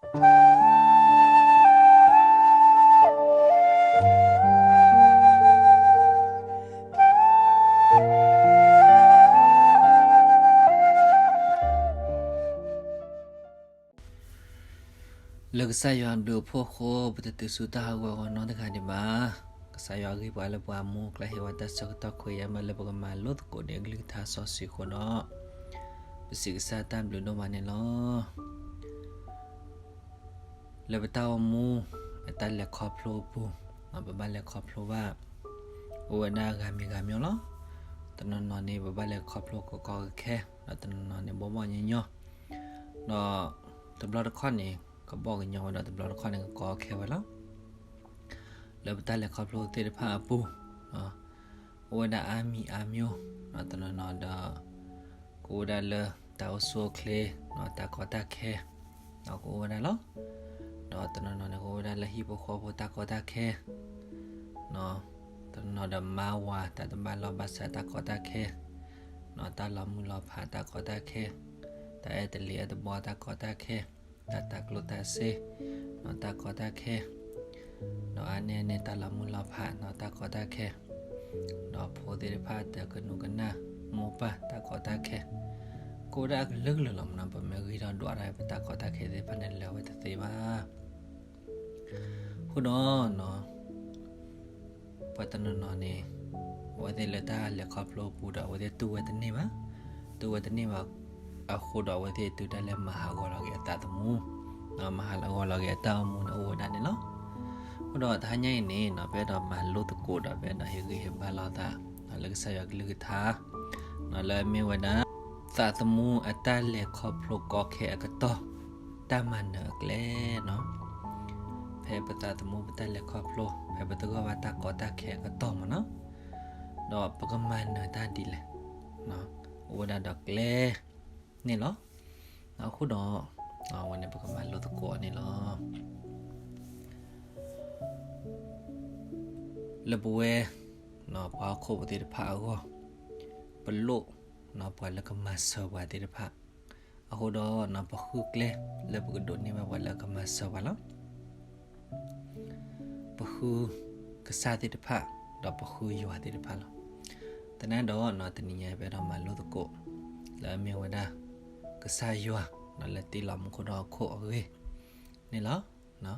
လၢကစၢ်ယွၤအဘျုးအဖှိၣ်အဃိ ပတတုၤဆူတၢ်ဟးဂီၤအဂီၢ်နီတဂၤဒံးဘၣ်. ကစၢ်ယွၤဂံၢ်ပှၤလၢပှၤမူ ကျဲဟ့ၣ်ဝဲတၢ်ဆၢကတီၢ်ခွဲးယာ်မးလၢပကမၤလိသကိးန့ၢ်အကလုၢ်ကထါစီဆှံအဃိဒီး ပစံးကစၢ်တၢ်ဘျုးဒိၣ်မးန့ၣ်လီၤ. လၢပတၢ်အိၣ်မူ အတၢ်လဲၤခီဖျိအပူၤ ပဘၣ်လဲၤခီဖျိဘၣ် အိၣ်ဝဲဒၣ်ဂၤမံၤဂၤမံၤလီၤ. တနီၤနီၤန့ၣ် ပဘၣ်လဲၤခီဖျိကကီကခဲ ဒီးတနီၤနီၤန့ၣ် ဘီၣ်ဘီၣ်ညီညီ ဒီးတဘျီတခီၣ်န့ၣ် ကဘီၣ်ကညီဝဲဒီးတဘျီတခီၣ်န့ၣ် ကကီခဲဝဲလီၤ. လၢပတၢ်လဲၤခီဖျိသ့ၣ်တဖၣ်အပူၤ အိၣ်ဝဲဒၣ်အါမံၤအါမံၤ တနီၤနီၤဒီး ကအိၣ်ဝဲဒၣ်လၢတၢ်အိၣ်ဆူၣ်အိၣ်ချ့ တၢ်ကီတၢ်ခဲ ကအိၣ်ဝဲဒၣ်လီၤ. ဒီးတနီၤနီၤန့ၣ် ကအိၣ်ဝဲဒၣ်လၢဟံၣ်ဖိဃီဖိတၢ်ကီတၢ်ခဲ တနီၤနီၤဒီးမါဝၤတၢ်တဘၣ်လိာ်ဘၣ်စးတၢ်ကီတၢ်ခဲ တၢ်လီၤမုၢ်လီၤဖးတၢ်ကီတၢ်ခဲ တၢ်အဲၣ်တလံၤအဲၣ်တဘီတၢ်ကီတၢ်ခဲ တၢ်တၤကျိၣ်တၤစ့ တၢ်ကီတၢ်ခဲ ဒီးအါန့ၢ်န့ၣ်တၢ်လီၤမုၢ်လီၤဖး တၢ်ကီတၢ်ခဲ ဒီးဖိသ့ၣ်တဖၣ်တကနူးကနၣ် မိၢ်ပၢ်တၢ်ကီတၢ်ခဲ ကအိၣ်ဒၣ်အကလုာ်ကလုာ်လီၤမနီၤ. ပမ့ၢ်ဂံၢ်ထီၣ်ဒွးတၢ်ပတၢ်ကီတၢ်ခဲသ့ၣ်တဖၣ်န့ၣ်လၢာ်ဝဲတသ့ဘၣ်. အဃိဒီး ပှၤတနီၤနီၤန့ၣ် အဝဲသ့ၣ်လၢတၢ်လဲၤခီဖျိအပူၤဒီး အဝဲသ့ၣ်တူၢ်ဝဲတန့ၢ်ဘၣ်. တူၢ်ဝဲတန့ၢ်ဘၣ်အဃိဒီး အဝဲသ့ၣ်တုၤဒၣ်လဲာ်မၤဟးဂီၤလီၤက့ၤအသးသမူ မၤဟးဂီၤလီၤက့ၤအတၢ်အိၣ်မူန့ၣ်အိၣ်ဝဲဒၣ်န့ၣ်လီၤ. အဃိဒီးတဟါညါအံၤန့ၣ် ပအဲၣ်ဒိးမၤလိသကိးဒီး ပအဲၣ်ဒိးဟ့ၣ်ဂံၢ်ဟ့ၣ်ဘါလိာ်သး လၢကစၢ်ယွၤကလုၢ်ကထါ လၢအမ့ၢ်ဝဲဒၣ် သးသမူအတၢ်လဲၤခီဖျိကီခဲအကတီၢ် တၢ်မၤနၢၤအကျဲနီၤ. ဖဲပသးသမူပတၢ်လဲၤခီဖျိ ဖဲပသဂၢၢ်ဘၣ်တၢ်ကီတၢ်ခဲအကတီၢ်မနီၤ ဒီးပကမၤနၢၤတၢ်ဒ်လဲၣ် အိၣ်ဝဲဒၣ်ဒီးကျဲန့ၣ်လီၤ. အဃိဒီး အဝဲန့ၣ်ပကမၤလိသကိးအီၤန့ၣ်လီၤ. လၢပဝဲ ပှၤဟီၣ်ခိၣ်ဖိသ့ၣ်တဖၣ်အဂီၢ် ပလိၣ် ပှၤလၢကမၤစၢၤပှၤသ့ၣ်တဖၣ် အဃိဒီး ပဃုကျဲလၢပကဒိးန့ၢ်ဘၣ်ပှၤလၢကမၤစၢၤပှၤလီၤ. ပဃုကစၢ်သ့ၣ်တဖၣ် ဒီးပဃုယွၤသ့ၣ်တဖၣ်လီၤ. သနာ်ဒီး တနံၤညါအံၤ ပအဲၣ်ဒိးမၤလိသကိး လၢအမ့ၢ်ဝဲဒၣ် ကစၢ်ယွၤ လၢတ့လီၤမူခိၣ်ဒီးဟီၣ်ခိၣ်အဂ့ၢ်န့ၣ်လီၤ.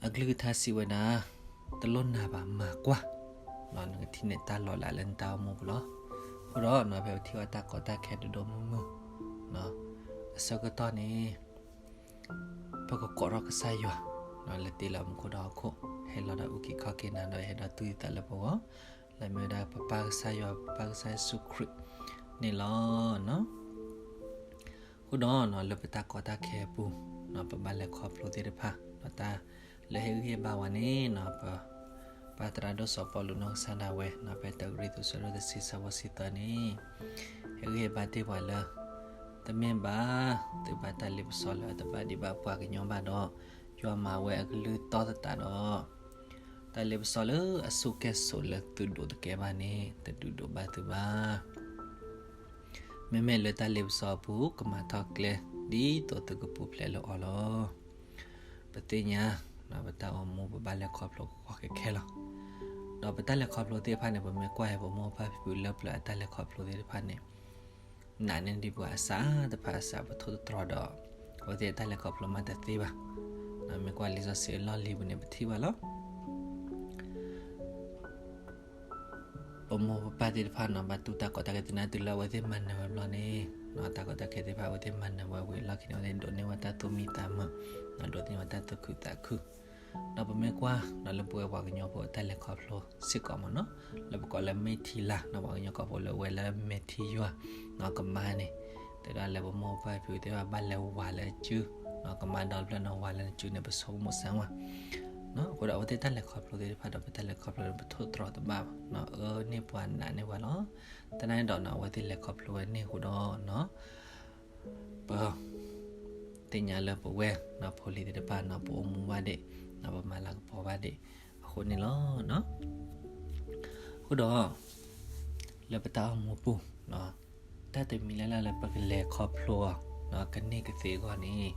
အကလုၢ်ကထါစံးဝဲဒၣ် တလိၣ်နၤဘၣ်မၤကွၢ် နကထံၣ်န့ၢ်တၢ်လီၤလးလၢနတၢ်အိၣ်မူပူၤလီၤ. အဃိဒီး ဖဲပထံၣ်ဘၣ်တၢ်ကီတၢ်ခဲဒိၣ်ဒိၣ်မုၢ်မုၢ် အဆၢကတီၢ်န့ၣ် ပကကိးထီၣ်ကစၢ်ယွၤ လၢတ့လီၤမူခိၣ်ဒီးဟီၣ်ခိၣ် ဟဲလီၤဒီးအုၣ်က့ၤခီၣ်က့ၤနၤဒီးဟဲဒီးတူၢ်သံသးလၢပဂီၢ် လၢအမ့ၢ်ဝဲဒၣ်ပပၢ်ကစၢ်ယွၤ ပပၢ်ကစၢ်ယ့ၣ်ၡူးခရံာ်န့ၣ်လီၤ. အဃိဒီး လၢပတၢ်ကီတၢ်ခဲအပူၤ ပဘၣ်လဲၤခီဖျိသ့ၣ်တဖၣ် ဒီးတၢ်လၢဟ့ၣ်ဂံၢ်ဟ့ၣ်ဘါဝဲန့ၣ် ပပၢ်သရၣ်ဒိၣ်စီၤပီလူးနီၢ်ကစၢ်ဒၣ်ဝဲ ဖဲတၢကရံၣ်သူး အဆၢဒိၣ်တဆံ အဆၢဖိတဆံသၢန့ၣ် ဟ့ၣ်ဂံၢ်ဟ့ၣ်ဘါတ့ၢ်ပှၤလၢ တမ့ၢ်ဘၣ် သုဘၣ်တၢ်လ့ပစီလၢအတဘၣ်ဒံးဘၣ်ပှၤကညီဘၣ်ဒီး ယွၤမၤဝဲအကလုၢ်တီသတးဒီး တၢ်လ့ပစီလၢအစူၢ်ကဲၣ်ဆိးလၢသုဒိးတကဲဘၣ်န့ၣ် တဒုးဒိးဘၣ်သုဘၣ်. မ့မ့ၢ်လၢတၢ်လ့ပစီအပူၤ ကမၤထီၣ်ကျဲ ဒ်သိးသုကပူၤဖျဲးလၢအီၤလီၤ. ပသ့ၣ်ညါ ပတၢ်အိၣ်မူ ပဘၣ်လဲၤခီဖျိကကီခဲခဲလီၤ. ဒီးပတၢ်လဲၤခီဖျိသ့ၣ်တဖၣ်န့ၣ် ပမ့ၢ်ကွၢ်ဟဲပမိၢ်ပၢ်ဖံဖုလၢပျၢၤအတၢ်လဲၤခီဖျိသ့ၣ်တဖၣ်န့ၣ် နာ်န့ၢ်ဒံးပှၤအစးတဖၣ်အစး ပထိၣ်သတြီၤဒီး အဝဲသ့ၣ်အတၢ်လဲၤခီဖျိမးတသ့ဘၣ်. မ့ၢ်ကွၢ်လံာ်စီဆှံအလီၢ်လံၤပူၤန့ၣ် ပထံၣ်ဘၣ်လီၤ. ပမိၢ်ပပၢ်သ့ၣ်တဖၣ်န့ၣ် ဘၣ်တူၢ်တၢ်ကီတၢ်ခဲသနာ်က့ တုၤလၢအဝဲသ့ၣ်မၤနၢၤဝဲဘျီန့ၣ် တၢ်ကီတၢ်ခဲသ့ၣ်တဖၣ် အဝဲသ့ၣ်မၤနၢၤဝဲဝံၤအလီၢ်ခံန့ၣ် အဝဲသ့ၣ်ဒိးန့ၢ်ဝဲတၢ်သူၣ်မံသးမုာ် ဒိးန့ၢ်ဝဲတၢ်သူၣ်ခုသးခု ဒီးပမ့ၢ်ကွၢ်ဒီးလၢပဝဲပှၤကညီဖိအတၢ်လဲၤခီဖျိစ့ၢ်ကီးမ့ၢ်နီၤ လၢပကိးလၢမဲာ်ထံလာ် ပှၤကညီကိးဖိလၢဝဲလၢမဲာ်ထံယွၤ ကမါန့ၣ် တဲဒၣ်လၢပမိၢ်ပပၢ်ဖံဖုသ့ၣ်တဖၣ် ဘၣ်လဲၤဝၤလၢအစု ကမါဒီဖျၢၣ်န့ၣ် ဝၤလၢနစုန့ၣ် ပဆိကမိၣ်စၢ်ဝဲ အဃိဒီးအဝဲသ့ၣ်တၢ်လဲၤခီဖျိသ့ၣ်တဖၣ်ဒီး ပတၢ်လဲၤခီဖျိန့ၣ် ပထိၣ်သတြီၤတဘၣ်ဘၣ် အၢန့ၢ်ပှၤနာ်န့ၢ်ပှၤလီၤ. သနာ်က့ဒီး အဝဲသ့ၣ်လဲၤခီဖျိဝဲန့ၣ်အဃိဒီး ပသ့ၣ်ညါလၢပဝဲ ဖိလံၤသ့ၣ်တဖၣ်န့ၣ် ပအိၣ်မူဘၣ်ဒံး ပမၤလၤကပီၤဘၣ်ဒံး အဃိန့ၣ်လီၤ. အဃိဒီး လၢပတၢ်အိၣ်မူပူၤ တၢ်တမံၤလၢ်လၢ်လၢပကလဲၤခီဖျိအီၤ ကန့ၢ်ကသ့အဂီၢ်န့ၣ်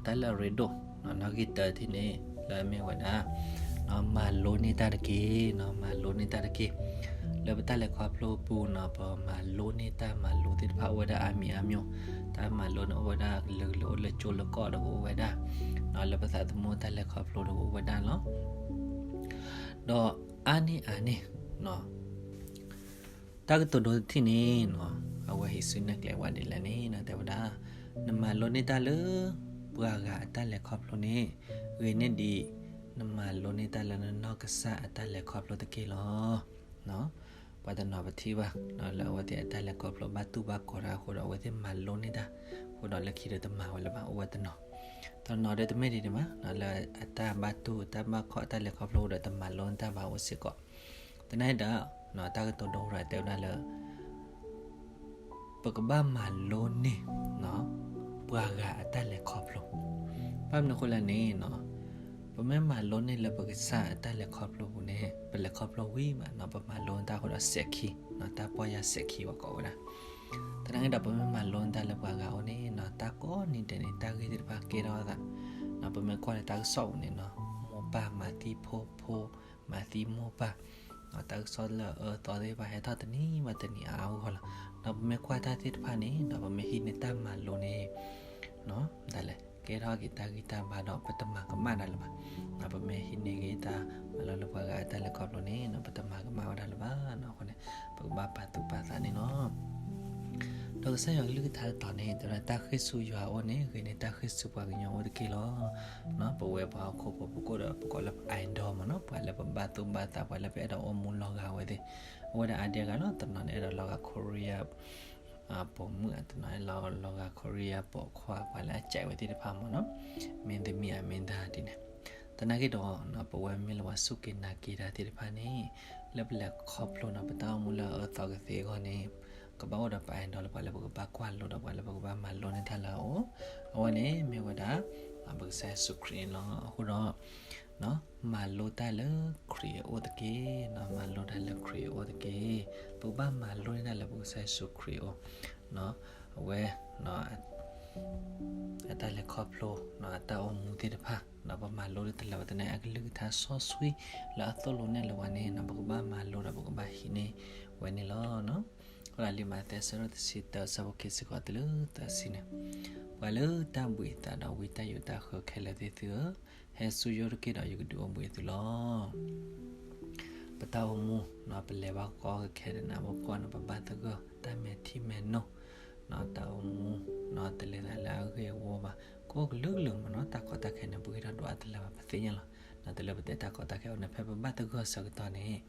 တၢ်လၢအရ့ဒိၣ် နီၣ်ဂံၢ်တၢတထံၣ်န့ၣ် လၢအမ့ၢ်ဝဲဒၣ် မၤလိန့ၢ်တၢ်တက့ၢ်, မၤလိန့ၢ်တၢ်တက့ၢ်. လၢပတၢ်လဲၤခီဖျိပူၤန့ၣ် ပမၤလိန့ၢ်တၢ်မၤလိသ့ၣ်တဖၣ်အိၣ်ဝဲဒၣ်အါမံၤအါမံၤ, တၢ်မၤလိန့ၣ်အိၣ်ဝဲဒၣ်ကလုာ်ကလုာ် အိၣ်လၢကၠိလၢကီၢ်ဒီးကအိၣ်ဝဲဒၣ်, လၢပသးသမူတၢ်လဲၤခီဖျိဒီးကအိၣ်ဝဲဒၣ်လီၤ. ဒီးအါန့ၢ်အန့ၣ် တၢ်ကတိၤဒိတထံၣ်န့ၣ် အဝဲဟံးစုနဲၣ်ကျဲဝဲဒ်လဲၣ်န့ၣ် တဲဝဲဒၣ်, နမၤလိန့ၢ်တၢ်လၢ ပှၤဂၤအတၢ်လဲၤခီဖျိန့ၣ် ဂ့ၤန့ၢ်ဒံး နမၤလိန့ၢ်တၢ်လၢနနီၢ်ကစၢ်အတၢ်လဲၤခီဖျိတက့ၢ်လီၤ. ပှၤတနီၤပထံၣ်ဘၣ် လၢအဝဲသ့ၣ်အတၢ်လဲၤခီဖျိဘၣ်တူၢ်ဘၣ်ခီၣ်တၢ်အဃိဒီး အဝဲသ့ၣ်မၤလိန့ၢ်တၢ်အဃိဒီး လၢခံဒီးတမၤဝဲလၢၤဘၣ် အိၣ်ဝဲတနီၤ, တနီၤဒီးတမ့ၢ်ဒ်န့ၣ်ဘၣ် လၢအတၢ်ဘၣ်တူၢ်တၢ်ဘၣ်ခီၣ် အတၢ်လဲၤခီဖျိအဃိဒီးတမၤလိန့ၢ်တၢ်ဘၣ်အိၣ်စ့ၢ်ကီး, သနာ်က့ဒီး တၢ်ကတိၤဒိတဖၣ်တဲဝဲဒၣ်လၢ ပကဘၣ်မၤလိန့ၢ် ပှၤဂၤအတၢ်လဲၤခီဖျိ, ဘၣ်မနုၤအဃိလဲၣ်န့ၣ် ပမ့ၢ်မၤလိန့ၢ်လၢပကစၢ်အတၢ်လဲၤခီဖျိပူၤန့ၣ် ပလဲၤခီဖျိဝံၤမး ပမၤလိန့ၢ်တၢ်အဃိဒီးစဲးခံ, တၢ်ပီၢ်ယၢ်စဲးခံဝဲကိးဝဲဒၣ်, သနာ်က့ဒီး ပမ့ၢ်မၤလိန့ၢ်တၢ်လၢပှၤဂၤအအိၣ်န့ၣ် တၢ်ကိးနံၤဒဲးန့ၣ် တၢ်ဂ့ၢ်သ့ၣ်တဖၣ်ကဲထီၣ်သး, ပမ့ၢ်ကွၢ်လၢတၢ်ကစီၣ်ပူၤန့ၣ် မိၢ်ပၢ်မၤသံဖိ ဖိ မၤသံမိၢ်ပၢ်, တၢ်ကစီၣ်လၢအအၢအသီသ့ၣ်တဖၣ်ဟဲထီၣ်တနံၤဘၣ်တနံၤအါအါဂီၢ်ဂီၢ်လီၤ. ဒီးပမ့ၢ်ကွၢ်တၢ်သ့ၣ်တဖၣ်န့ၣ် ဒီးပမ့ၢ်ဟံးန့ၢ်တၢ်မၤလိန့ၣ် ဒ်လဲၣ် ကဲထီၣ်က့ၤတၢ်ဂံၢ်တၢ်ဘါဒီး ပတမၤကမၣ်တၢ်လၢၤဘၣ်. ပမ့ၢ်ဟံးန့ၢ်က့ၤတၢ်မၤလိလၢပှၤဂၤအတၢ်လဲၤခီဖျိန့ၣ် ပတမၤကမၣ်ဝဲဒၣ်လၢၤဘၣ်. အဃိန့ၣ် ပကဘၣ်ပာ်သူၣ်ပာ်သးန့ၣ်လီၤ. ဒီးကစၢ်ယွၤကလုၢ်ကထါတတီၤန့ၣ် တဲဝဲဒၣ် တၢ်ဃ့ၢ်ဆူယွၤအအိၣ်န့ၣ် ဂ့ၤန့ၢ်တၢ်ဃ့ၢ်ဆူပှၤကညီအအိၣ်တက့ၢ်လီၤ. ပဝဲပှၤဟီၣ်ခိၣ်ဖိ ပကိးဒီး ပကိးလၢပ idol မ့ၢ်နီၤ ပှၤလၢပဘၣ်သူၣ်ဘၣ်သး ပှၤလၢပအဲၣ်ဒိးအိၣ်မူလီၤဂာ်ဝဲသ့ၣ် အိၣ်ဝဲဒၣ်အါဒံအါဂၤလီၤ. တနီၤန့ၣ် အဲၣ်ဒိးလီၤဂာ် Korea ပိာ်မုၣ်, တနီၤအဲၣ်ဒိးလီၤဂာ် Korea ပိာ်ခွါ ပှၤလၢအကဲဝဲသ့ၣ်တဖၣ်မ့ၢ်နီၤ မင်းသမီး အမင်းသား ဒ်န့ၣ်. သနာ်က့ဒီး ပဝဲမ့ၢ်လၢပှၤစူၢ်က့ၤနာ်က့ၤတၢ်သ့ၣ်တဖၣ်န့ၣ် လၢပလဲၤခီဖျိန့ၣ် ပတၢ်အိၣ်မူလၢအအၢသီကသ့အဂီၢ်န့ၣ် ကဘၣ်အိၣ်ဒီးပ idol လၢပှၤလၢပကဘၣ်ကွၢ်လိဒီး ပှၤလၢပကဘၣ်မၤလိန့ၢ်တၢ်လၢအအိၣ်, အဝဲန့ၣ်မ့ၢ်ဝဲဒၣ် ပကစၢ်ယ့ၣ်ၡူးခရံာ်န့ၣ်လီၤ. အဃိဒီး မၤလိတၢ်လၢခရံာ်အအိၣ်တက့ၢ်, မၤလိတၢ်လၢခရံာ်အအိၣ်တက့ၢ်. ပကဘၣ်မၤလိန့ၢ်တၢ်လၢပကစၢ်ယ့ၣ်ၡူးခရံာ်အအိၣ်, အဝဲ အတၢ်လဲၤခီဖျိ အတၢ်အိၣ်မူသ့ၣ်တဖၣ် ပမၤလိတလၢာ်ဝဲသနာ်က့ အကလုၢ်ကထါစီဆှံလၢအသိၣ်လိနဲၣ်လၢပှၤန့ၣ် ပကဘၣ်မၤလိဒီးပကဘၣ်ဟံးန့ၢ်ဝဲန့ၣ်လီၤ. အဃိဒီးလံာ်မးသဲ အဆၢဒိၣ်တဆံတၢ အဆၢဖိခံဆံဃိးတုၤလၢသၢဆံန့ၣ်, ပှၤလၢတၢ်ဘှံးအသးဒီးဝံတၢ်ယိးတၢ်ဃၢခဲလၢာ်သ့ၣ်သုဧၢ, ဟဲဆူယအိၣ်တက့ၢ်ဒီးယကဒုးအိၣ်ဘှံးသုလီၤ. ပတၢ်အိၣ်မူ ပလဲၤဘၣ်ဃီကခဲဒၣ်နၤ ပဖှီၣ်န့ၣ် ပဘၣ်သဂၢၢ်တၢ်မဲာ်ထံမဲာ်နိ, တၢ်အိၣ်မူ တလဲၤသးလၢအဂ့ၢ်အဝီဘၣ်, ကိးကလုာ်ကလုာ်မ့ၢ်နီၤ တၢ်ကီတၢ်ခဲန့ၣ် ပဂံၢ်ထီၣ်ဒွးတလၢာ်ဘၣ် ပသ့ၣ်ညါလီၤ. တုၤလၢပတဲတၢ်ကီတၢ်ခဲအိၣ်န့ၣ် ဖဲပဘၣ်သဂၢၢ်အဆၢကတီၢ်န့ၣ်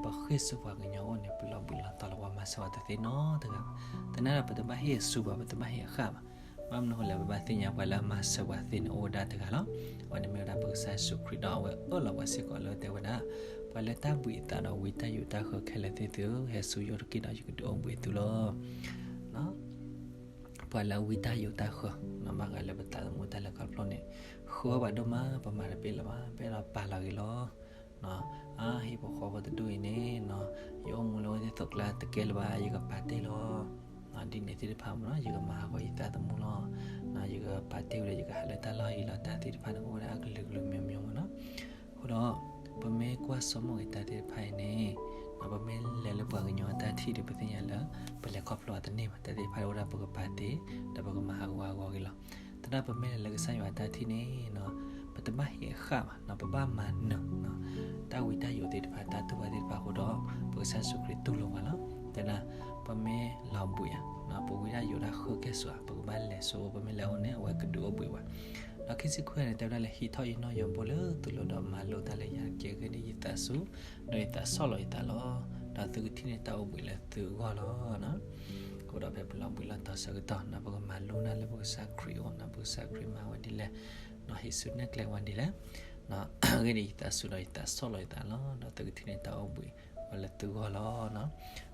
ပဃ့ၢ်ဆူပှၤကညီအအိၣ်န့ၣ် ပလီၤဘှံးလီၤတီၤလၢပှၤမၤစၢၤပှၤတသ့နီတဂၤဘၣ်. သနာ်ဒီးပတဘၣ်ဟ့ၣ်အစူဘၣ် ပတဘၣ်ဟ့ၣ်အဃၣ်ဘၣ်. ဘၣ်မနုၤအဃိလဲၣ် ပဘၣ်သ့ၣ်ညါပှၤလၢအမၤစၢၤပှၤသ့န့ၣ် အိၣ်ဝဲဒၣ်တဂၤလီၤ. အဝဲန့ၣ်မ့ၢ်ဝဲဒၣ်ပကစၢ်ယ့ၣ်ၡူးခရံာ်ဒီး အဝဲအၢၣ်လီၤပှၤစ့ၢ်ကီးလၢတဲဝဲဒၣ် ပှၤလၢတၢ်ဘှံးအသးဒီးဝံတၢ်ယိးတၢ်ဃၢခဲလၢာ်သ့ၣ်သုဧၢ, ဟဲဆူယအိၣ်တက့ၢ်ဒီးယကဒုးအိၣ်ဘှံးသုလီၤ. ပှၤလၢအဝံတၢ်ယိးတၢ်ဃၢ ဘၣ်ဃးလၢပသးသမူတၢ်လဲၤခီဖျိန့ၣ် ဃုအီၣ်ဘၣ်ဒိၣ်မး ပမၤတပ့ၢ်လၢၤဘၣ် ပအဲၣ်ဒိးပာ်လီၤဂ့ၤလီၤ. အါ ဟံၣ်ဖိဃီဖိတဒူၣ်အံၤန့ၣ် ယအိၣ်မူလၢအဝဲသ့ၣ်သိးကျါတကဲလၢၤဘၣ် ယကပာ်တ့ၢ်လီၤ. ဒ်န့ၣ်သ့ၣ်တဖၣ်မ့ၢ်နီၤ ယကမၤဟးဂီၤယသးသမူလီၤ. ယကပာ်တ့ၢ်ဝဲဒီး ယကဟးလၢတၢ်လီၢ်ယံၤလီၤ တၢ်သ့ၣ်တဖၣ်န့ၣ် အိၣ်ဝဲဒၣ်အကလုာ်ကလုာ်မံၤမံၤမ့ၢ်နီၤ. အဃိဒီး ပမ့ၢ်ကွၢ်ဆိကမိၣ်က့ၤတၢ်သ့ၣ်တဖၣ်အံၤန့ၣ် ပမ့ၢ်လဲၤလၢပှၤကညီအတၢ်ထံၣ်ဒီး ပသ့ၣ်ညါလၢ ပလဲၤခီဖျိအီၤတန့ၢ်ဘၣ်. တၢ်သ့ၣ်တဖၣ်အိၣ်ဒၣ်ပကပာ်တ့ၢ် ဒီးပကမၤဟးဂီၤဟးဂီၤက့ၤလီၤ. သနာ်ပမ့ၢ်လဲၤလၢကစၢ်ယွၤအတၢ်ထံၣ်န့ၣ် ပတဘၣ်ဟ့ၣ်အဃၣ်ဘၣ်နီၤ ပဘၣ်မၤနၢၤ တၢ်ဝံတၢ်ယိးသ့ၣ်တဖၣ် တၢ်တူၢ်ဘၣ်သ့ၣ်တဖၣ်အဃိဒီး ပကစၢ်ယ့ၣ်ၡူးခရံာ်တူၢ်လိာ်ပှၤလီၤ. တဲဒၣ် ပမ့ၢ်လီၤဘှံးဧါ ပဝံတၢ်ယိးတၢ်ဃၢကဲၣ်ဆိးဧါ ပကဘၣ်လဲၤဆူအအိၣ် ပမ့ၢ်လဲၤအအိၣ်န့ၣ် အဝဲကဒုးအိၣ်ဘှံးပှၤ. ဒီးခံဆံခွံန့ၣ် တဲဝဲဒၣ်လၢ ဟံးထီၣ်ယနီၣ်ယိးဘိလၢသုလိၤဒီးမၤလိတၢ်လၢယၤတက့ၢ်. အဂ့ၢ်ဒ်အံၤ ယသးစူၤ ဒီးယသးဆီၣ်လီၤယသးလီၤ. ဒီးသုကထံၣ်န့ၢ်တၢ်အိၣ်ဘှံးလၢသုဂီၢ်လီၤ. အဃိဒီးဖဲပလီၤဘှံးလီၤတီၤဆၢကတီၢ်န့ၣ် ပကမၤလိန့ၢ်လၢပကစၢ်ခရံာ်အအိၣ်န့ၣ် ပကစၢ်ခရံာ်မၤဝဲဒ်လဲၣ် ဟံးစုနဲၣ်ကျဲဝဲဒ်လဲၣ်. အဂ့ၢ်ဒ်အံၤ ယသးစူၤဒီးယသးဆီၣ်လီၤယသးလီၤ. ဒီးသုကထံၣ်န့ၢ်တၢ်အိၣ်ဘှံးဝဲလၢသုဂီၢ်လီၤ.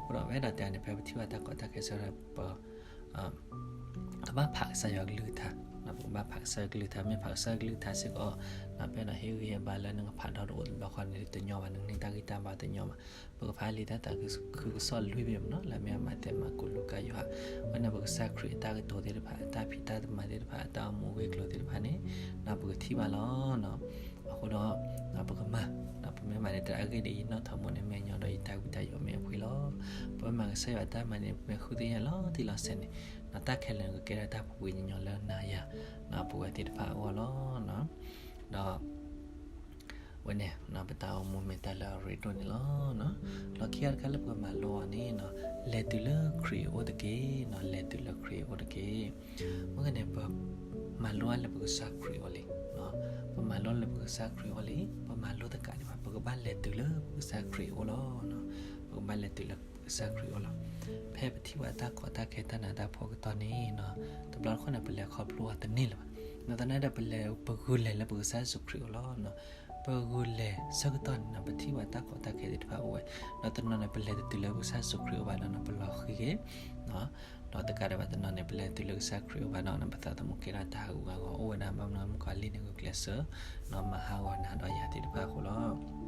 အဃိဒီးပအဲၣ်ဒိးတဲန့ၣ် ဖဲပထံၣ်ဘၣ်တၢ်ကီတၢ်ခဲဆၢကတီၢ် ပကဘၣ်ဖးကစၢ်ယွၤကလုၢ်ကထါ ပက ဘၣ်ဖးကစၢ်ကလုၢ်ကထါ, မ့ၢ်ဖးကစၢ်ကလုၢ်ကထါစ့ၢ်ကီး ပအဲၣ်ဒိးဟ့ၣ်ဂံၢ်ဟ့ၣ်ဘါလၢနကဖးဒီးတအိၣ်တဘျီဃီန့ၣ် တညီဘၣ်, နန့ၢ်တၢ်ဂံၢ်တၢ်ဘါတညီဘၣ်. ပကဖးလံာ်တၢ်သးခုကစီၣ်လွံၢ်ဘ့ၣ်မ့ၢ်နီၤ, လၢအမ့ၢ်မးသဲ, မၢ်ကူး, လူၤကၣ်, ယိၤဟၣ်, ဝဲန့ၣ်ပကစၢ်ခရံာ်အတၢ်ကတိၤသ့ၣ်တဖၣ်, အတၢ်ဖံးတၢ်မၤသ့ၣ်တဖၣ်, အတၢ်အိၣ်မူအဂ့ၢ်အကျိၤသ့ၣ်တဖၣ်န့ၣ် ပကထံၣ်ဘၣ်လီၤ. အဃိဒီး ပကမၤ, ပမ့ၢ်မၤန့ၣ် တၢ်အဂ့ၢ်ဒ်အံၤ ယနီၣ်ထီၣ်မိၣ်န့ၢ်မဲာ်ညီဒီး ယတၢ်ဝံတၢ်ယိးမ့ၢ်အဖှံလီၤ. ပမ့ၢ်မၤကစၢ်ယွၤအတၢ်မၤန့ၣ် ပမ့ၢ်ဃုသ့ၣ်ညါလီၤတံၢ်လီၤဆဲးန့ၣ်, တၢ်ခဲလၢာ်န့ၣ်ကကဲထီၣ်တၢ်ပူၤကွံာ်ညီညီလၢနၤယၤ ပဝဲသ့ၣ်တဖၣ်အဂီၢ်လီၤ. ဒီး ဝဲန့ၣ် ပတၢ်အိၣ်မူမ့ၢ်တၢ်လၢအရ့ဒိၣ်န့ၣ်လီၤ. လီၢ်ခံကတၢၢ်တခါလၢပကမၤလိအီၤန့ၣ်, လဲၤတုၤလၢခရံာ်အအိၣ်တက့ၢ်, လဲၤတုၤလၢခရံာ်အအိၣ်တက့ၢ်. မ့ၢ်ဂ့ၤန့ၣ် ပမၤလိအါလၢပကစၢ်ခရံာ်အအိၣ်လံ, ပမၤလိလၢပကစၢ်ခရံာ်အအိၣ်လံ, ပမၤလိတကးဒံးဘၣ်, ပကဘၣ်လဲၤတုၤလၢပကစၢ်ခရံာ်အအိၣ်လီၤ. ပကဘၣ်လဲၤတုၤလၢပကစၢ်ခရံာ်အအိၣ်လီၤ. ဖဲပထံၣ်ဘၣ်တၢ်ကီတၢ်ခဲတၢ်နးတၢ်ဖှီၣ်ကတီၢ်န့ၣ်, တဘျီတခီၣ်န့ၣ် ပလဲၤခီဖျိအီၤတန့ၢ်လၢၤဘၣ်. ဒီးသနာ်ဒီး ပလဲၤပဂုာ်လဲၤလၢပကစၢ်ယ့ၣ်ၡူးခရံာ်အအိၣ်လီၤ. ပဂုာ်လဲၤဆၢကတီၢ်န့ၣ်နီၤ ပထံၣ်ဘၣ်တၢ်ကီတၢ်ခဲသ့ၣ်တဖၣ်အိၣ်ဝဲ, ဒီးတနီၤန့ၣ် ပလဲၤတတုၤလၢပကစၢ်ယ့ၣ်ၡူးခရံာ်အအိၣ်ဘၣ်ဒီး ပလီၤဃံၤက့ၤ ဒီးတကးဒံးဘၣ်တနီၤန့ၣ် ပလဲၤတုၤလၢကစၢ်ခရံာ်အအိၣ်ဘၣ်ဒီး ပသးသမူကဲထီၣ်တၢ်ဟးဂူာ်ဟးဂီၤအိၣ်ဝဲဒၣ် ဘၣ်မနုၤမုၣ်ကီၤလံၢ်န့ၣ် ဂုာ်ကျဲးစၢး မၤဟးဂီၤနၤဒီးယၤသ့ၣ်တဖၣ်အဃိလီၤ.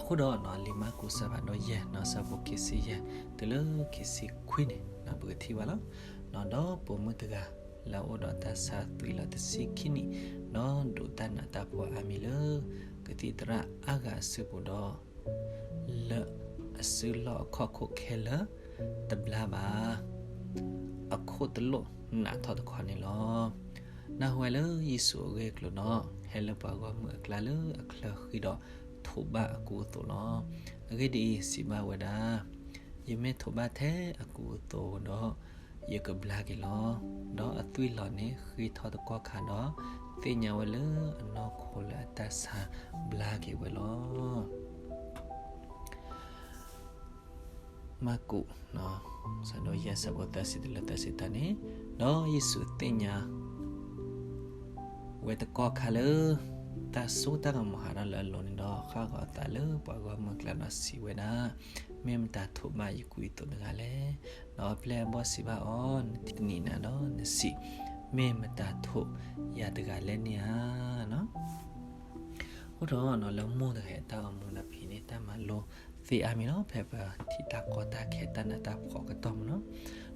အဃိဒီး လံာ်မၢ်ကူး အဆၢဒိၣ်ယဲၢ် အဆၢဖိခံဆံယဲၢ် တုၤလၢခံဆံခွံန့ၣ် ပကထံၣ်ဘၣ်လီၤ. ဒီးပိာ်မုၣ်တဂၤ လၢအအိၣ်ဒီးတၢ်ဆါသွံၣ်လီၤတဆံခံနံၣ်, ဒီးဒိးတၢ်နးတၢ်ဖှီၣ်အါမံၤလၢ ကသံၣ်သရၣ်အါဂၤအစုပူၤဒီး လၢအစုလီၢ်အခီၣ်ခိၣ်ခဲလၢာ်တဘျါဘၣ်, အခိၣ်တလိၣ်နးထီၣ်တခီန့ၣ်လီၤ. နၢ်ဟူဝဲလၢယ့ၣ်ၡူးအဂ့ၢ်အကျိၤဒီး ဟဲလၢပှၤဂီၢ်မုၢ်အကျါလၢအချၢဃံဒီးထိးဘၣ်အကူအသိးလီၤ. အဂ့ၢ်ဒ်အံၤ, စံးဘၣ်ဝဲဒၣ်, ယမ့ၢ်ထိးဘၣ်ထဲအကူအသိးဒီး ယကဘျါက့ၤလီၤ. ဒီးအသွံၣ်လီၤန့ၣ်ဃ့ထီၣ်တကီၢ်ခါဒီး သ့ၣ်ညါဝဲလၢအနီၢ်ခိလၢအတၢ်ဆါဘျါက့ၤဝဲလီၤ. မၢ်ကူး အဆၢဒိၣ်ယဲၢ် အဆၢဖိသၢဆံတုၤလၢသၢဆံတၢန့ၣ်, ဒီးယ့ၣ်ၡူးသ့ၣ်ညါ ဝဲတကီၢ်ခါလၢ တၢ်စိတၢ်ကမီၤဟးထီၣ်လၢအလိၤန့ၣ်ဒီး ဃၣ်ဂီၤအသးလၢပှၤဂီၢ်မုၢ်အကျါဒီးစံးဝဲဒၣ်, မ့ၢ်မတၤထိးဘၣ်ယကူယသိးတဂၤလဲၣ်. ဒီးအပျဲၢ်အဘီၣ်စံးဘၣ်အီၤ, နတနံၤနၤဒီးနစံး, မ့ၢ်မတၤထိးယၤတဂၤလဲၣ်န့ၣ်ဧါ. အဃိဒီး လၢမိၢ်တဂၤအတၢ်အိၣ်မူဒီးဖံးန့ၣ် တၢ်မၤလိသ့အါမံၤလီၤ. ဖဲပထံၣ်တၢ်ကီတၢ်ခဲ တၢ်နးတၢ်ဖှီၣ်ကတီၢ်မးနီၤ,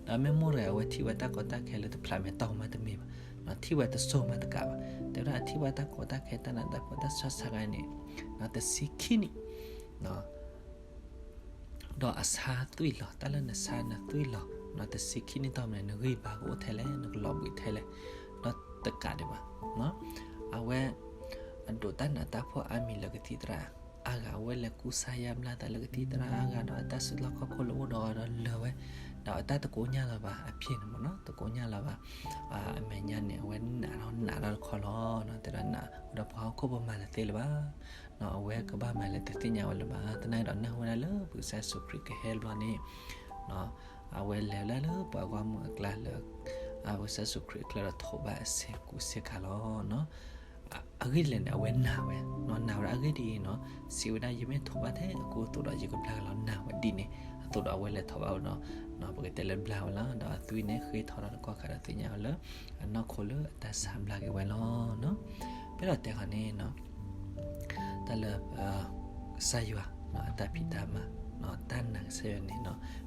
ဒီးမ့ၢ်မိၢ်တဂၤ အဝဲထံၣ်ဝဲတၢ်ကီတၢ်ခဲလၢတဖျးမဲာ်တီၢ်မးတမ့ၢ်ဘၣ်, ထံၣ်ဝဲတစိၢ်မးတကးဘၣ်. တဲဝဲဒၣ်အထံၣ်ဝဲတၢ်ကီတၢ်ခဲ တၢ်နးတၢ်ဖှီၣ် တၢ်ဆါဆါဂၤန့ၣ် တဆံခံနံၣ် ဒီးအဆါသွံၣ်လီၤ. တၢ်လၢနဆါနသွံၣ်လီၤ နတဆံခံနံၣ်တီၢ်မးန့ၣ် နဂံၢ်ဘါကအိၣ်ထဲလဲၣ်, နကလီၤဘှံးထဲလဲၣ်, ဒီးတကးဒံးဘၣ် အဝဲ အဒိးတၢ်နးတၢ်ဖှီၣ်အါမံၤလၢကသံၣ်သရၣ်အါဂၤ, အဝဲလဲၤကူစါယါဘျါသးလၢကသံၣ်သရၣ်အါဂၤဒီး အတၢ်စုလီၢ်ခီၣ်ခိၣ်လၢအိၣ်ဒီးဒီးလၢာ်ဝဲ, ဒီးအတၢ်တကိညၢ်လၢၤဘၣ်, အဖံးန့ၣ်မးနီၤ တကိညၢ်လၢၤဘၣ်. အမဲာ်ညါန့ၣ် အဝဲနးထီၣ်နးထီၣ်တခီလီၤ. တဲဒၣ်နးဒီးပှၤဟီၣ်ခိၣ်ပမၤတသ့လၢၤဘၣ်. အဝဲကဘၣ်မၤလဲၣ်တသ့ၣ်ညါဝဲလၢၤဘၣ်. သနာ်က့ဒီးနၢ်ဟူဝဲဒၣ်လၢပကစၢ်ယ့ၣ်ၡူးခရံာ်ကဟဲတဘျီန့ၣ် အဝဲလဲၤဝဲဒၣ်လၢပှၤဂီၢ်မုၢ်အကျါလၢ ပကစၢ်ယ့ၣ်ၡူးခရံာ်အချၢဒီးထိးဘၣ်အဆ့ကူဆ့ကၤလီၤ. အဂ့ၢ်ဒ်လဲၣ်န့ၣ် အဝဲနာ်ဝဲ, နးဝဲဒၣ်အဂ့ၢ်ဒ်အံၤနီၤ, စံးဝဲဒၣ် ယမ့ၢ်ထိးဘၣ်ထဲအကူအသိးဒီး ယကဘျါက့ၤလီၤ နာ်ဝဲဒ်န့ၣ်အသိးဒီး အဝဲလဲၤထိးဘၣ်ဝဲဒီး ပကတဲလၢဘျါဝဲလီၤ. ဒီးအသွံၣ်န့ၣ်ဃ့ထီၣ်ဒီးတကီၢ်ခါဒီးသ့ၣ်ညါဝဲလၢ အနီၢ်ခိလၢအတၢ်ဆါဘျါက့ၤဝဲလီၤ. ပအဲၣ်ဒိးတဲဃီန့ၣ် တၢ်လၢ ကစၢ်ယွၤ အတၢ်ဖံးတၢ်မၤ တၢ်နာ်ကစၢ်ယွၤန့ၣ်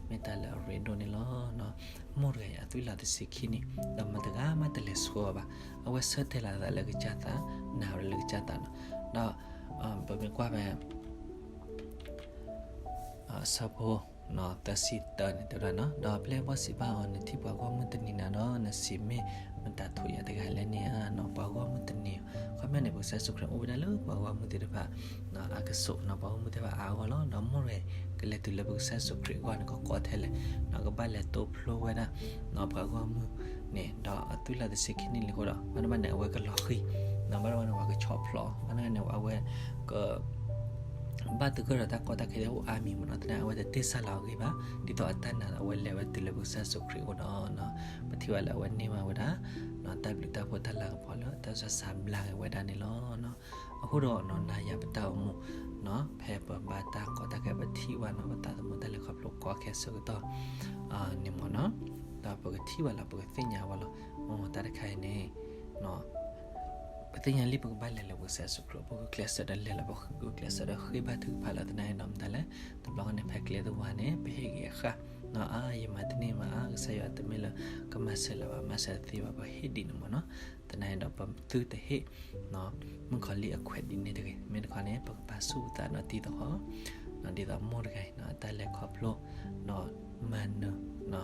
မ့ၢ်တၢ်လၢအရ့ဒိၣ်န့ၣ်လီၤ. မိၢ်တဂၤအံၤအသွံၣ်လီၤတဆံခံနံၣ် ဒီးမတၤတဂၤမးတလဲၤဆှၢအီၤဘၣ်. အဝဲဆၢတဲာ်လီၤအသးလၢကစၢ်သး, နာ်ဝဲလၢကစၢ်သးနီၤ. ဒီး ပမ့ၢ်ကွၢ်ဖဲ အဆၢဖိ သၢဆံတၢန့ၣ် တဲဝဲဒၣ်နီၤ, ဒီးအပျဲၢ်အဘီၣ်စံးဘၣ်အီၤ, နထံၣ်ပှၤဂီၢ်မုၢ်တနံၤနၤဒီး နစံးမ့ၢ်မတၤထိးယၤတဂၤလဲၣ်န့ၣ်ဧါ. ပှၤဂီၢ်မုၢ်တနံၤ, ခီပညီန့ၣ် ပကစၢ်ယ့ၣ်ၡူးခရံာ်အိၣ်ဝဲဒၣ်လၢပှၤဂီၢ်မုၢ်သ့ၣ်တဖၣ် အကဆူး, ပှၤဂီၢ်မုၢ်သ့ၣ်တဖၣ်အါအါဂီၢ်ဂီၢ်လီၤ. ဒီးမိၢ်တဂၤအံၤ ကလဲၤတုၤလၢပကစၢ်ယ့ၣ်ၡူးခရံာ်အဂီၢ်န့ၣ် ကကိးထဲလဲၣ်, ကဘၣ်လဲၤတိဖျိဝဲဒၣ် ပှၤဂီၢ်မုၢ်န့ၣ် ဒီးအသွံၣ်လီၤတဆံခံနံၣ်လံအဃိဒီး ဘၣ်တဘၣ်န့ၣ် အဝဲကလီၤဃံၤ, ဘၣ်တဘၣ်န့ၣ် အဝဲကဆီဖျိး, ဘၣ်တဘၣ်န့ၣ် အဝဲက ဘၣ်သဂၢၢ်ဒီးတၢ်ကီတၢ်ခဲလၢအိၣ်အါမံၤမးနီၤ, သနာ်က့ အဝဲတတ့ၢ်ဆါလီၤအဂ့ၢ်ဘၣ်, ဒ်သိးအတၢ်နာ်ဒီးအဝဲလဲၤဝဲတုၤလၢပကစၢ်ယ့ၣ်ၡူးခရံာ်အအိၣ်ဒီး ပထံၣ်ဘၣ်လၢအဝဲန့ၢ်ဘၣ်ဝဲဒၣ် တၢ်ဘျုးတၢ်ဖှိၣ်တၢ်လၤကပီၤလၢတၢ်ဆါဘျါက့ၤဝဲဒၣ်န့ၣ်လီၤ. အဃိဒီး နၤယၤပတၢ်အိၣ်မူ ဖဲပဘၣ်တၢ်ကီတၢ်ခဲ ပထံၣ်ဘၣ်နီၤ ပသးသမူတၢ်လဲၤခီဖျိကီခဲအဆၢကတီၢ်န့ၣ်မးနီၤ, ဒီးပကထံၣ်ဘၣ်လီၤ ပကသ့ၣ်ညါဘၣ်လီၤ, တၢ်တခါအံၤန့ၣ် သ့ၣ်ညါလံပကဘၣ်လဲၤလၢပကစၢ်ယ့ၣ်ၡူးခရံာ်အအိၣ် ပဂုာ်ကျဲးစၢးဒီးလဲၤလီၤ ပဂုာ်ကျဲးစၢးဒီးဃ့ဘါထုကဖၣ်လီၤ. သနာ်က့ဒီးမတၤလဲၣ်, တဘျီဃီန့ၣ် ဖဲကျဲသဝီန့ၣ် ပဟ့ၣ်ဂ့ၤအဃၣ်, အါ ယမၤတန့ၢ်မးအါ ကစၢ်ယွၤတမ့ၢ်လၢကမၤစၢၤလၢၤဘၣ် မၤစၢၤတသ့ဘၣ် ပဟ့ၣ်ဒ်န့ၣ်မ့ၢ်နီၤ. သနာ်က့ဒီးပသုတဟ့ၣ် မုၣ်ကီၤလံၢ်အခွဲးဒ်န့ၣ်တဂ့ၤ. မ့ၢ်တခီန့ၣ် ပကပာ်ဆူၣ်ပသးဒီးတံၤသကိး ဒ်သိးမိၢ်တဂၤအံၤ အတၢ်လဲၤခီဖျိ ဒီးမၤနၢၤ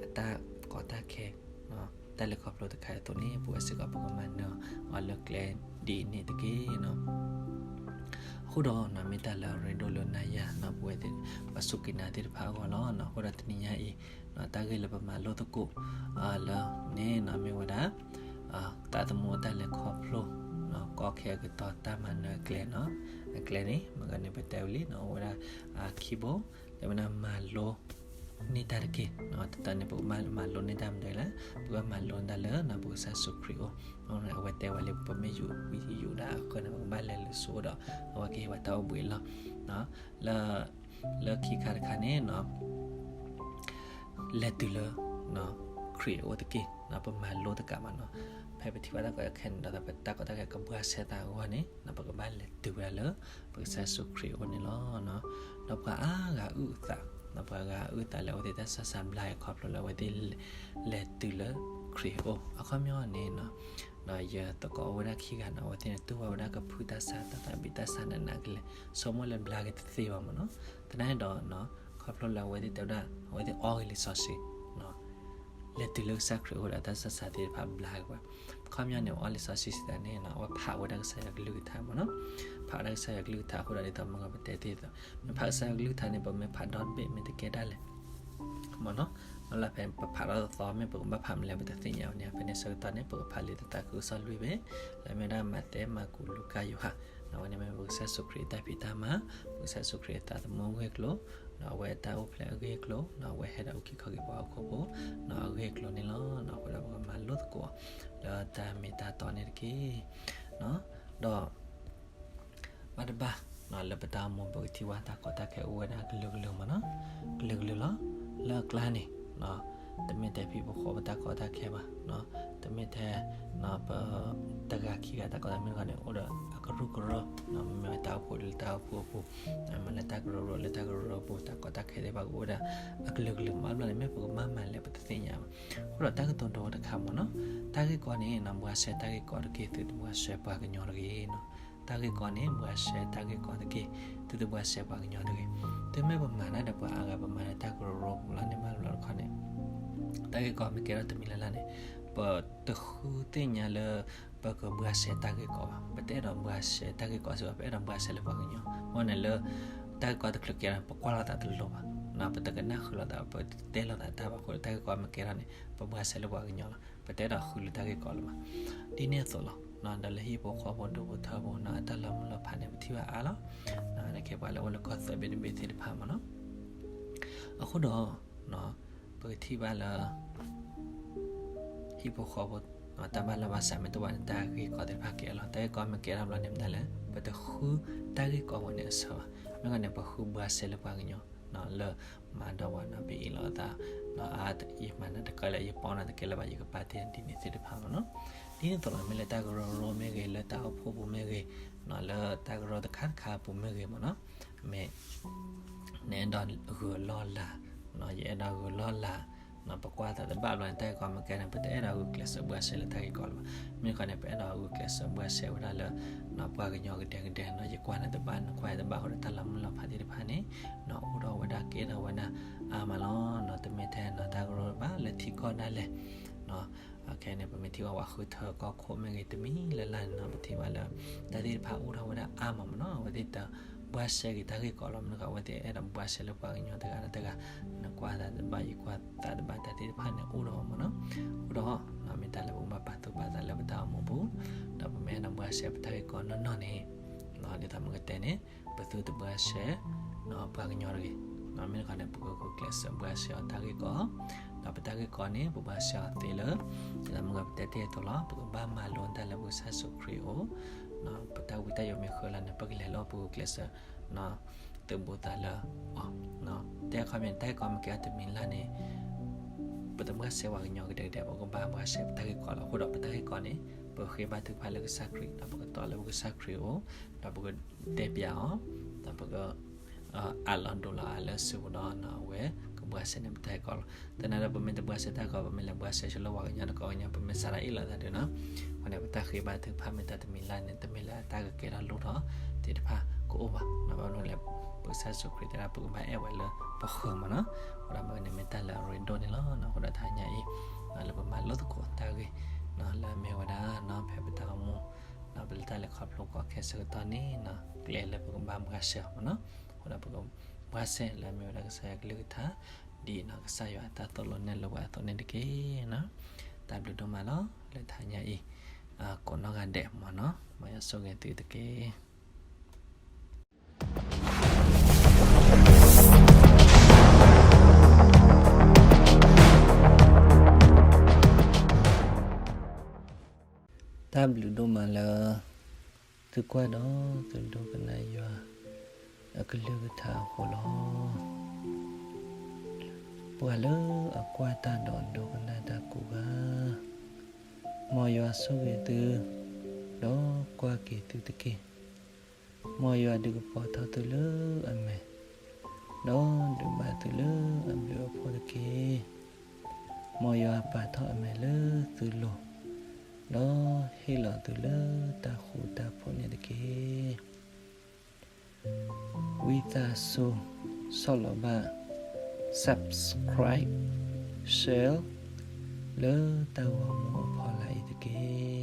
အတၢ်ကီတၢ်ခဲ တၢ်လဲၤခီဖျိတခါအသိးန့ၣ် ပဝဲစ့ၢ်ကီး ပကမၤနၢၤအီၤလၢကျဲဒ်အံၤန့ၣ်တက့ၢ်. အဃိဒီး မ့ၢ်တၢ်လၢအရ့ဒိၣ်လၢနၤယၤ ပဝဲသ့ၣ် ပှၤစူၢ်က့ၤနာ်သ့ၣ်တဖၣ်အဂီၢ်လီၤ. အဃိဒီးတနံၤညါအံၤ တၢ်ဂ့ၢ်လၢပမၤလိသကိးလၢန့ၣ် မ့ၢ်ဝဲဒၣ် သးသမူအတၢ်လဲၤခီဖျိ ကီခဲအကတီၢ်တၢ်မၤနၢၤအကျဲနီၤ. အကျဲန့ၣ် မ့ၢ်ဂ့ၤန့ၣ် ပတဲဝံၤလံ အိၣ်ဝဲဒၣ်ခံဘိ တဲဝဲဒၣ်မၤလိန့ၢ်တၢ်တက့ၢ်. တတၢ်န့ၣ် ပကဘၣ်မၤလိန့ၢ်တၢ်မနုၤလဲၣ်, ပကဘၣ်မၤလိန့ၢ်တၢ်လၢ ပကစၢ်ယ့ၣ်ၡူးခရံာ်အအိၣ်. အဝဲတဲဝဲလံ ပမ့ၢ်ယူးဒၣ်အဃၢန့ၣ် ပကဘၣ်လဲၤလၢစိၤဒီး အဝဲကဟ့ၣ်ပှၤတၢ်အိၣ်ဘှံးအလီၢ် လၢခံခါတခါန့ၣ် လဲၤတုၤလၢ ခရံာ်အအိၣ်တက့ၢ်. ပမၤလိတကးဘၣ်နီၤ. ဖဲပထံၣ်ဘၣ်တၢ်ကီတၢ်ခဲန့ၣ်ဒီး ပတၢ်ကီတၢ်ခဲကဘှါရှဲသးအဂီၢ်န့ၣ် ပကဘၣ်လဲၤတုၤဝဲဒၣ်လၢ ပကစၢ်ယ့ၣ်ၡူးခရံာ်အအိၣ်န့ၣ်လီၤ. ဒီးပှၤအါဂၤအုၣ်အသး, ဒီးပှၤဂၤအုၣ်အသးလၢအဝဲသ့ၣ်တၢ်ဆါဆါဘျါအံၤခီဖျိလၢအဝဲသ့ၣ်လဲၤတုၤလၢခရံာ်အအိၣ် အခီပညီန့ၣ် ဒီးယသကိးအိၣ်ဝဲဒၣ်ခံဂၤနီၤ အဝဲသ့ၣ်န့ၣ် တူၢ်ဘၣ်ဝဲဒၣ်ကဖုတၢ်ဆါ တၢ်သးဘံၣ်တၢ်ဆါနးနးကလဲာ် ဆိကမိၣ်လၢဘျါက့ၤတသ့ဘၣ်မ့ၢ်နီၤ. သနာ်က့ဒီး ခီဖျိလၢအဝဲသ့ၣ်တဲဝဲဒၣ် အဝဲသ့ၣ်အီဂ့ၤလံာ်စီဆှံ လဲၤတုၤလၢကစၢ်ခရံာ်အအိၣ်ဒီးတၢ်ဆါဆါသ့ၣ်တဖၣ်ဘျါက့ၤဝဲ. အခီပညီန့ၣ် အီလံာ်စီဆှံစံးတၢ်န့ၣ် အဝဲဖးဝဲဒၣ်ကစၢ်ယွၤကလုၢ်ကထါမ့ၢ်နီၤ. ဖးဝဲဒၣ်ကစၢ်ယွၤကလုၢ်ကထါအဃိဒီး ဒ်သိးမ့ၢ်ပတဲသ့ၣ်သိး မ့ၢ်ဖးကစၢ်ယွၤကလုၢ်ကထါန့ၣ် ပမ့ၢ်ဖးဒီတဘ့ၣ်မ့ၢ်တကဲဒၣ်လဲာ် မ့ၢ်နီၤ. လၢဖဲပဖးထီၣ်သီသီမ့ၢ်ပကဘၣ်ဖးမနုၤလဲၣ် ပတသ့ၣ်ညါဝဲန့ၣ် ဖဲန့ၣ်ဆၢကတီၢ်န့ၣ် ပကဖးလံာ်တၢ်သးခုကစီၣ်လွံၢ်ဘ့ၣ် လၢမ့ၢ်ဝဲဒၣ်မးသဲ မၢ်ကူး လူၤကၣ် ယိၤဟၣ် အဝဲန့ၣ်မ့ၢ်ပကစၢ်ယ့ၣ်ၡူးခရံာ်အတၢ်ဖံးတၢ်မၤ ပကစၢ်ယ့ၣ်ၡူးခရံာ်အသးသမူအဂ့ၢ်အကျိၤ ဒီးအဝဲအတၢ်အိၣ်ဖျဲၣ်အဂ့ၢ်အကျိၤ ဒီးအဝဲဟဲဒီးအုၣ်က့ၤခီၣ်က့ၤပှၤဟီၣ်ခိၣ်ဖိ ဒီးအဂ့ၢ်အကျိၤန့ၣ်လီၤ. အဃိဒီးပကမၤလိသကိး လၢတၢ်မ့ၢ်တၢ်တီန့ၣ်တက့ၢ်. ဒီး ဘၣ်တဘၣ် လၢပတၢ်အိၣ်မူ ပကထံၣ်ဘၣ်တၢ်ကီတၢ်ခဲအိၣ်ဝဲဒၣ်ကလုာ်ကလုာ်မ့ၢ်နီၤ, ကလုာ်ကလုာ်လီၤ. လၢအကျါန့ၣ် တမ့ၢ်ထဲဖံဖိဃီဖိတၢ်ကီတၢ်ခဲဘၣ်, တမ့ၢ်ထဲ ပတဂၤခံဂၤတၢ်ကီတၢ်ခဲမ့ၢ်တခီန့ၣ် အိၣ်ဒီးအကရူၢ်ကရၢ, မ့မ့ၢ်တၢ်အိၣ်ဖှိၣ်လၢတၢ်အိၣ်ဖှိၣ်အပူၤ, မ့ၢ်လၢတၢ်ကရၢကရိလၢတၢ်ကရၢကရိအပူၤ တၢ်ကီတၢ်ခဲသ့ၣ်တဖၣ်ကအိၣ်ဝဲဒၣ်အကလုာ်ကလုာ်မး. ဘၣ်န့ၣ် မ့ၢ်ပကမၤမၤလဲၣ် ပတသ့ၣ်ညါဘၣ်. အဃိဒီးတၢ်ကတိၤဒိတခါမ့ၢ်နီၤ, တၢ်ဂ့ၢ်ကီန့ၣ် ဘှါရှဲတၢ်ဂ့ၢ်ကီတက့ၢ်, သုတဘှါရှဲပှၤကညီတဂ့ၤနီၤ. တၢ်ဂ့ၢ်ကီန့ၣ် ဘှါရှဲတၢ်ဂ့ၢ်ကီတက့ၢ်, သုတဘှါရှဲပှၤကညီတဂ့ၤ. တုၤမ့ၢ်ပမၤတၢ်ဒီးပှၤအါဂၤ ပမၤဒီးတၢ်ကရၢကရိပူၤလီၤန့ၣ် ဘၣ်တဘျီတခီန့ၣ် တၢ်ဂ့ၢ်ကီမ့ၢ်ကဲထီၣ်တမံၤလၢ်လၢ်န့ၣ် ပတဃုသ့ၣ်ညါလၢ ပကဘှါရှဲတၢ်ဂ့ၢ်ကီဘၣ်. ပတအဲၣ်ဒိးဘှါရှဲတၢ်ဂ့ၢ်ကီစ့ၢ်ကီး, ပအဲၣ်ဒိးဘှါရှဲလၢပှၤကညီ. အဃိန့ၣ်လၢ တၢ်ဂ့ၢ်ကီတချုးကဲထီၣ် ပကွၢ်လိာ်သးတလိၤဘၣ်, ပတကနၣ်ဃုာ်လိာ်သး, ပတတဲလိာ်သးတၢ်ဘၣ်အဃိ တၢ်ဂ့ၢ်ကီမ့ၢ်ကဲထီၣ်န့ၣ် ပဘှါရှဲလၢပှၤကညီလီၤ. ပတအဲၣ်ဒိးဃုလၢတၢ်ဂ့ၢ်ကီလၢၤဘၣ်. ဒ်န့ၣ်အသိးလီၤ. ဒီးလၢဟံၣ်ဖိဃီဖိဒူၣ်ဖိထၢဖိန့ၣ် အတၢ်လီၤမုၢ်လီၤဖးန့ၣ် ပထံၣ်ဘၣ်အါလီၤ. နကဲပှၤလၢအိၣ်လၢကီၢ်သၢဘ့ၣ်တဘ့ၣ်သ့ၣ်တဖၣ်မ့ၢ်နီၤ. အဃိဒီး ပကထံၣ်ဘၣ်လၢ ဟံၣ်ဖိဃီဖိ တၢ်ဘၣ်လီၢ်ဘၣ်စးမ့ၢ်တအိၣ်ဘၣ်န့ၣ် တၢ်ဂ့ၢ်ကီသ့ၣ်တဖၣ်ကဲလီၤ. တၢ်ဂ့ၢ်ကီမ့ၢ်ကဲထီၣ်ဘျီန့ၣ် မတၤလဲၣ် ပတဃုတၢ်ဂ့ၢ်ကီဝဲန့ၣ်အဆၢဘၣ်. မ့ၢ်ဂ့ၤန့ၣ် ပဃုဘှါရှဲလၢပှၤကညီ လၢမၤဒီးဝဲနီၤ ပအ့ၣ်လိာ်သး ယမၤနၤတကဲလၢၤ ယပီနၤတကဲလၢၤဘၣ် ယကပာ်တ့ၢ်ဒ်န့ၣ်သ့ၣ်တဖၣ်မ့ၢ်နီၤ. ဒ်န့ၣ်အသိးလီၤ မ့ၢ်လၢတၢ်ကရၢကရိမ့ၢ်ဂ့ၤ လၢတၢ်အိၣ်ဖှိၣ်ပူၤမ့ၢ်ဂ့ၤ လၢတၢ်ကရၢတခါတခါအပူၤမ့ၢ်ဂ့ၤမ့ၢ်နီၤ မ့ၢ် နအဲၣ်ဒိးဂုာ်လီၢ်လၤ, ယအဲၣ်ဒိးဂုာ်လီၢ်လၤ, ပကွၢ်သးတဘၣ်ဘျီန့ၣ် တၢ်ဂ့ၢ်ကီမ့ၢ်ကဲန့ၣ် ပတအဲၣ်ဒိးဂုာ်ကျဲးစၢးဘှါရှဲလၢတၢ်ဂ့ၢ်ကီလၢၤဘၣ်. မ့ၢ်တခီန့ၣ် ပအဲၣ်ဒိးဂုာ်ကျဲးစၢးဘှါရှဲဝဲဒၣ်လၢ ပှၤကညီကဒဲကဒဲနီၤ ယကွၢ်နၤတဘၣ် နကွၢ်ယၤတဘၣ်အဃိဒီး တၢ်လီၤမုၢ်လီၤဖးသ့ၣ်တဖၣ်န့ၣ် အိၣ်ဒီးဝဲဒၣ်ကဲထီၣ်ဝဲဒၣ်အါမးလီၤ. တမ့ၢ်ထဲနီၤတၢ်ကရၢဘၣ်လၢထံကီၢ်ဒၣ်လဲာ် ခဲန့ၣ် ပမ့ၢ်ထံၣ်ဘၣ်ပှၤဃုထၢကီၢ်ခိၣ်မ့ၢ်ဂ့ၤ တမံၤလၢ်လၢ်န့ၣ်နီၤ ပထံၣ်ဘၣ်လၢ တၢ်သ့ၣ်တဖၣ်အိၣ်ထီၣ်ဝဲဒၣ်အါမးမ့ၢ်နီၤ အဝဲသ့ၣ်တဘှါရှဲဂ့ၤတၢ်ဂ့ၢ်ကီလီၤ မ့ၢ်တခီ အဝဲသ့ၣ်အဲၣ်ဒိးဘှါရှဲလၢပှၤကညီတဂၤဒီးတဂၤ နကွၢ်သးတဘၣ် ယကွၢ်သးတဘၣ် တၢ်သ့ၣ်တဖၣ်န့ၣ်အိၣ်ဒီးမ့ၢ်နီၤ အိၣ်ဒီး မ့ၢ်တၢ်လၢပကဘၣ်ပာ်သူၣ်ပာ်သးလၢပတၢ်အိၣ်မူပူၤ ဒီးပမ့ၢ်အဲၣ်ဒိးဘှါရှဲပတၢ်ဂ့ၢ်ကီနီၢ်နီၢ်န့ၣ် ဒ်သိးမ့ၢ်ကတဲန့ၣ် ပသုတဘှါရှဲ ပှၤကညီတဂ့ၤ မ့ၢ်တခီန့ၣ် ပကဂုာ်ကျဲးစၢးဘှါရှဲအီၤတၢ်ဂ့ၢ်ကီ ဒီးပတၢ်ဂ့ၢ်ကီန့ၣ် ပဘှါရှဲအီၤသ့လၢ ဒ်သိးမ့ၢ်ကတဲတ့ၢ်အသိးလီၤ ပကဘၣ်မၤလိတၢ်လၢပကစၢ်ယ့ၣ်ၡူးခရံာ်အအိၣ် ပတၢ်ဝံတၢ်ယိးမ့ၢ်ဃၢလီၤန့ၣ် ပကလဲၤလၢပဂုာ်ကျဲးစၢး သုးဘူးသးလၢအီၤ တဲအခီပညီ တၢ်ဂ့ၢ်ကီမ့ၢ်ကဲတမံၤလၢ်န့ၣ် ပတဘှါရှဲပှၤကညီကဒဲကဒဲ ပကဘၣ်ဘှါရှဲပတၢ်ဂ့ၢ်ကီလီၤ အဃိဒီးပတၢ်ဂ့ၢ်ကီန့ၣ် ပ ပဃ့ဘါထုကဖၣ်လၢကစၢ်ခရံာ် ဒီးပကတီၢ်လၢပကစၢ်ခရံာ်အအိၣ်, ဒီးပကတဲပၠးအီၤ, ဒီးပက အးလီၤဒိးလီၤအီၤလၢစုပူၤဒီး အဝဲကဘှါစဲန့ၢ်ပတၢ်ဂ့ၤကီလီၤ. သနာ်ဒီး ပမ့ၢ်တဘှါစဲတၢ်ဂ့ၤကီ ပမ့ၢ်လဲၤဘှါစဲဆိလၢပှၤကညီတကီၢ်ညါ ပမ့ၢ်စးထီၣ်အ့ၣ်လိာ်သးဒီးနီၤ, အဃိန့ၣ် ပတၢ်ဃ့ဘါထုကဖၣ်မ့ၢ်တၢ်တမံၤလၢ်န့ၣ် တမ့ၢ်လၢအတၢ်ကကဲထီၣ်လိၣ်ထီၣ်သ့ၣ်တဖၣ်ကအိၣ်ဘၣ်. ဘၣ်မနုၤလဲၣ်, ပကစၢ်ယ့ၣ်ၡူးခရံာ်တဲဒၣ်ပကဘၣ်အဲၣ်ဝဲလၢပဃၢၤမးနီၤ. အဃိဒီးမ့ၢ်န့ၣ်မ့ၢ်တၢ်လၢအရ့ဒိၣ်န့ၣ်လီၤ. အဃိဒီးတဟါညါအံၤ လၢပမၤလိသကိးတၢ်ဂ့ၢ် လၢအမ့ၢ်ဝဲဒၣ်နီၤ ဖဲပတၢ်အိၣ်မူ ဒီးပလဲၤတၢ်လဲၤခီဖျိကိးခဲဆၢကတီၢ်န့ၣ်နီၤ ကျဲလၢပကဘၣ်ဘှါစဲအီၤမးနီၤ. အဃိဒီးပကဘှါစဲလၢအမ့ၢ်ဝဲဒၣ်ကစၢ်ယွၤကလုၢ်ကထါ ဒ်နီၤ ကစၢ်ယွၤအတၢ်သိၣ်လိနဲၣ်လိပှၤအသိးန့ၣ်တက့ၢ်နီၤ. တၢ်ဘျုးဒိၣ်မးလီၤ လၢတဟါညါအံၤ ကိးနီၢ်ဂၤဒဲးမးနီၤ. မ်ယွၤဆိၣ်ဂ့ၤသုတက့ၢ်. တၢ်ဘျုးဒိၣ်မးလၢ သုကွၢ်ဒီးသုဒိကနၣ်ယွၤအကလုၢ်ကထါအဃိလီၤ. ပှၤလၢအကွၢ်တၢ်ဒီးဒိကနၣ်တၢ်ကိးဂၤ, မ်ယွၤဆိၣ်ဂ့ၤသု, ဒီးကွၢ်က့ၤသုတက့ၢ်. မ်ယွၤဒုးကပီၤထီၣ်သုလၢအမဲာ်, ဒီးဒုးဘၣ်သုလၢအဘျုးအဖှိၣ်တက့ၢ်. မ်ယွၤပာ်ထီၣ်အမဲာ်လၢသုလိၤ, ဒီးဟ့ၣ်လီၤသုလၢတၢ်ဃူတၢ်ဖိးန့ၣ်တက့ၢ်. ဝံသးစူၤ ဆီၣ်လီၤဘၣ် subscribe, share လၢတၢ်ဂီၤမူအဖီလာ်အံၤတက့ၢ်.